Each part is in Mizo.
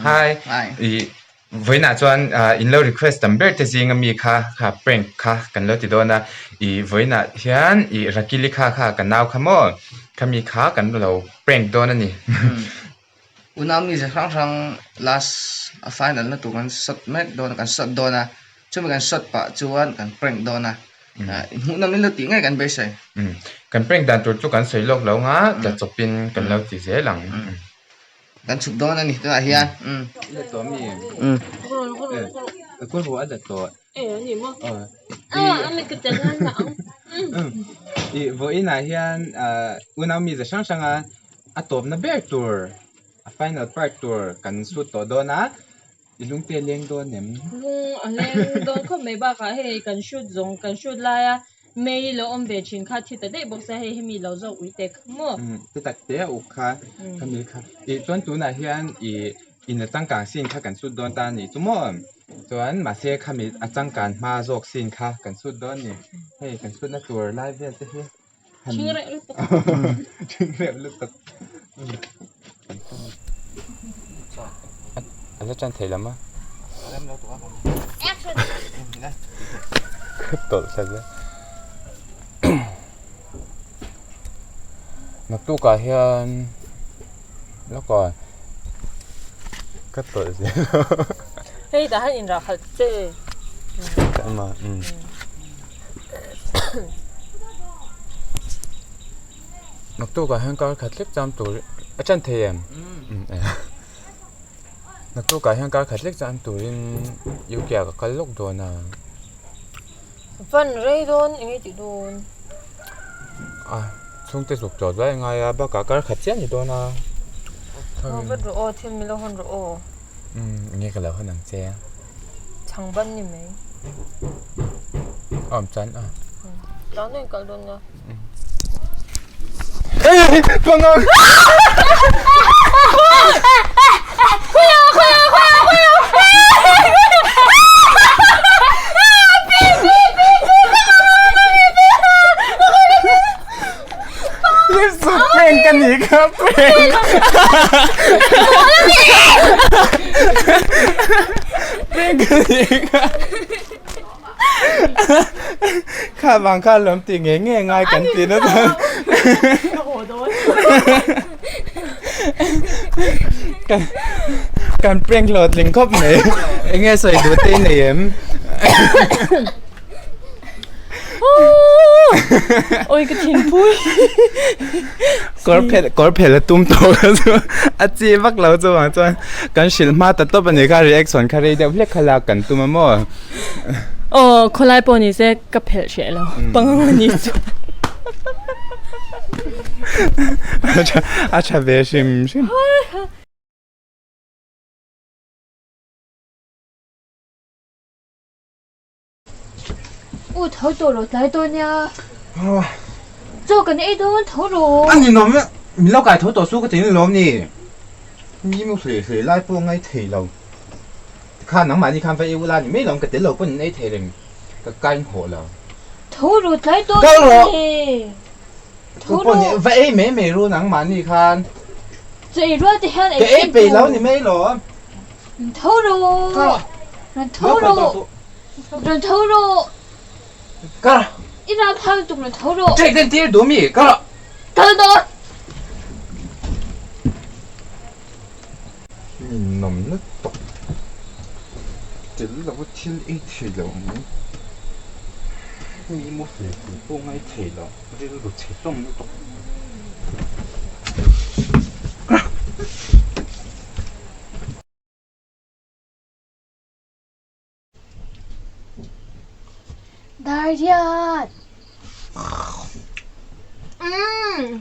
Hi i vawiinah chuan in lo request tam ber te zinga mi kha kha prank kha kan lo ti dawn a i vawiinah hian i Rakili kha kha ka nau kha maw khami kha kan lo prank dawn a ni. Unau mi ze hrang hrang last a final na tur kan shot mek dawn a kan shot dawn a chumi kan shot pah chuan kan prank dawn a hmuhnawm in lo tih ngei kan beisei. Kan prank dan tur chu kan sawi lawk lo ang a tla chawpin kan lo ti zel ang. Kan chhuk dawn a ni tunah hian umm. La tawh mi ka ruah a la tawh i vawiinah hian unau mi ze hrang hrang a a tawpna ber tur a final part tur kan shoot tawh dawn a i lungte a leng dawn em? Lung a leng dawn khawp mai bakah hei kan shoot zawng kan shoot laia Mei lo awm ve thin kha thi ta daih bawk se hei hemi lo zawk ui te kha maw. Ti tak te a uk kha khami kha ih chuan tunah hian ih in a changkang sin kha kan sut dawn ta a nih chu maw chuan mahse khami a changkan hma zawk sin kha kan sut dawn a ni hei kan sutna tur lai vel te hi han Thing reuh lutuk thing reuh lutuk a la tan thei lam a. Tawlh thla zel. Naktukah hian lawkah ka tawlh zel a. Hei tah hian inrah khalh che. Naktukah hian kar khat hlek cham tur a ṭan thei em? Naktukah hian kar khat hlek cham turin UK ah ka kal lawk dawn a. Van rei dawn eng nge tih dawn? A chhungte zuk tawh zuai a ngai a bakah kar khat chiah a ni dawn a. Haw vat rawh aw thil min lo hawn rawh aw. Eng nge ka lo hawn ang che? Chhangban ni mai. Awm chuan a. Tlan dawn kal dawn nia. Pangang! Prank ka ni kha prank. Prank ka ni kha. Kha vang kha lawm tih ngei ngei ngai kan ti na chuan kan prank hlawhtling khawp mai eng nge sawi duh te i nei em Oi ka thin pui kawr phelh kawr phelh a tum tawh kha chu a chi vak lo chuvang chuan kan hrilh hma ta tawp a ni kha reaction kha rei deuh hlek kha lak kan tum a maw. Aw khawlai pawh ni se ka phelh hreh lo pangang a ni chu. A tha ve hrim hrim. U tho tawh rawh tlai dawn nia. Chaw kan ei dawn tho rawh. A ninawm e, min lo kai tho tawh chu ka ti ni lawm ni. Mi mu hle hle lai pawh ngai thei lo. Tikhan nangmahni khan va ei ula ni mai lawm ka tel lo pawn in ei thei reng ka kain hawh lo. Tho rawh tlai dawn Kal rawh. nia. Tho Ka pawn rawh. va ei mai mai ru nangmahni khan. Chaw ei rual te hian ei Ka ei thin peih lo tur. ni mai lawm. Tho rawh. Rawn tho rawh. Rawn tho rawh. Ka. I ram phal lutuk rawn tho rawh. Check den tir duh mi ka. Kal dawn. Ninawm lutuk. Tel lo a thil ei thei lo mai. Mi mu hle hle pawh ngai thei lo. Rilru chhe hlawm lutuk. Darhiat! Umm!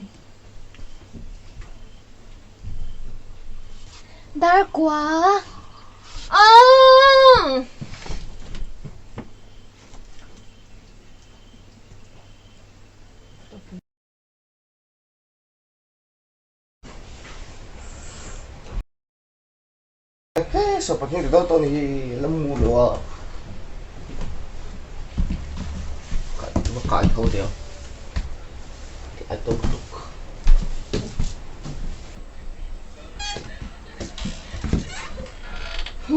Darkua! Umm! He saw pahnih ri deuh tawh a ni hi la mu lo a va kai tho teh ang a to lutuk. Hey,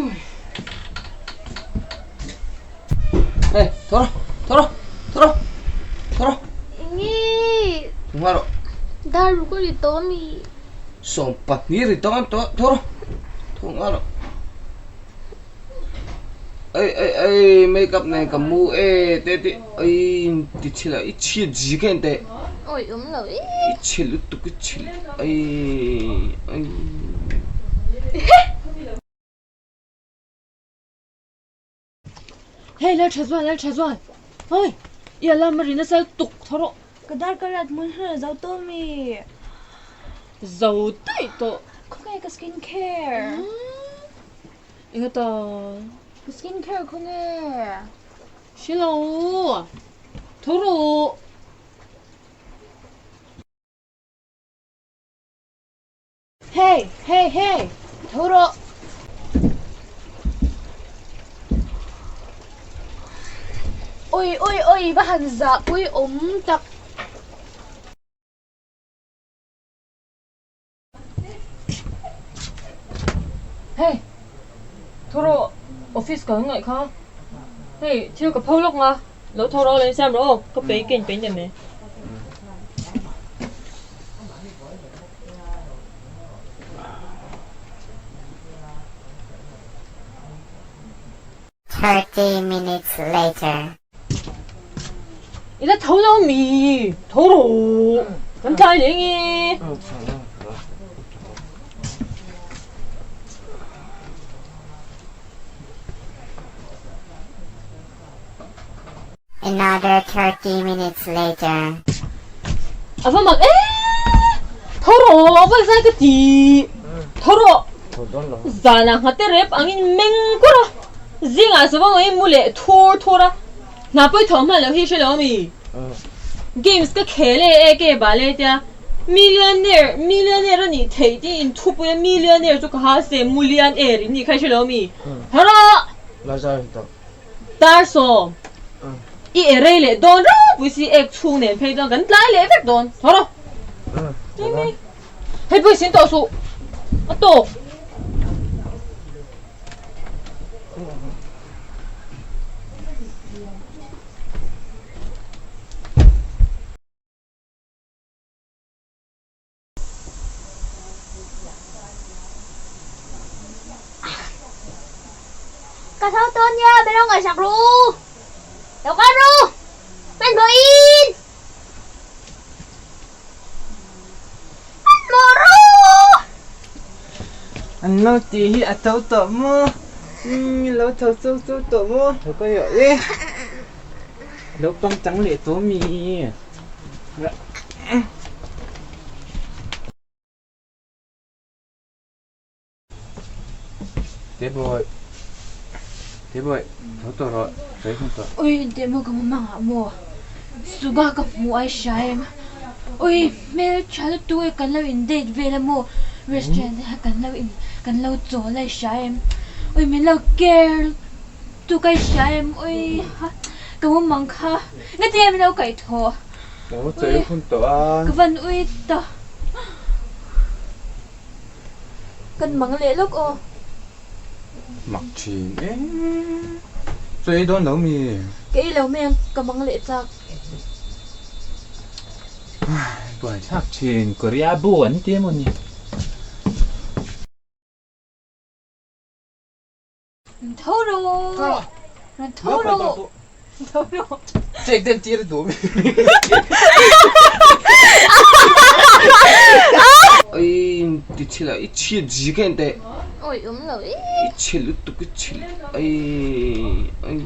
tho rawh, tho rawh, tho rawh, tho rawh. Enge? Thunga rawh. Dar ruk a ri tawh ami? 20 ri tawh tawh, tho rawh, thunga rawh. Ei ei ei, make up nen ka mu e te ti ei ti chhil a i chhiat zi kha en teh. Oi awm lo e. I chhil lutuk i chhil ei ei. Hei lal tha zuan lal tha zuan hoi i alarm a ri nasa tuk tho rawh. Ka dar ka rat hmun hmun a zo tawh mi. Zo daih tawh. Khawnge ka skin care. Enga ta. Ka skin care khawnge. Hrelo tho rawh. Hey! Hey! Hey! Tho rawh! Ui ui ui va han zah pui awm tak. Hey! Tho rawh! Office ka ngaih kha. Hey! Thil ka pho lawk nga. Lo tho rawh lo insiam rawh aw. Ka pei ka inpei nem e. 30 minutes later. I la tho lo mi? Tho rawh! Kan tlai leh nge? Another 30 minutes later. A va mak e! Tho rawh, a va zai ka ti. Tho rawh. Zanah nghate rep angin meng kur a. Zingah savang angin mu leh thur thur a. Hna pawi tho hman loh hi hre lo ami? Games ka khel e e ke bal e tia. Millionaire, millionaire a nih theih tiin inthupui a millionaire chu ka ha se mulian-air in nih kha i hre lo ami? Tho rawh! Tar sawm, i e rei leh dawn ropui si ek chhung nen phei chuan kan tlai leh vek dawn. Tho rawh. Mimi, hei pawh i sin tawh suh. A tawk. Ka tho tawn nia, be lo ngaihsak ru. Lo kal ru. Hmanhmawh in. Hmanhmawh ru. An lo tih hi a tho tawh maw? Umm lo tho chau chau tawh maw? Tho ka rawh e. Lo pangchang leh tawh mi. Tebawih Tebawih tho tawh rawh sawi hun tawh. Ui inteh maw ka mamang ah maw Suga ka hmuh ai hria em Ui hmeltha lutuk e kan lo in date vel a maw restaurant ah kan lo in kan lo chawl ai hria em Ui min lo care lutuk ai hria em Ui ka mumang kha Engati nge min lo kaih thawh? Ka lo chawi hun tawh a. Ka van ui ta. Kan mang leh lawk aw. Mak thin e. Chawi ei dawn lo mi? Ka ei lo mai ang, ka mang leh chak. Buaithlak thin, Korea bu an ti emaw ni? Tho rawh! Tho rawh! Tho rawh! Cake den tir duh mi. Ei ti chhil a i chhiat zi kha en teh. Oi awm lo e. I chhe lutuk i chhe ei ei.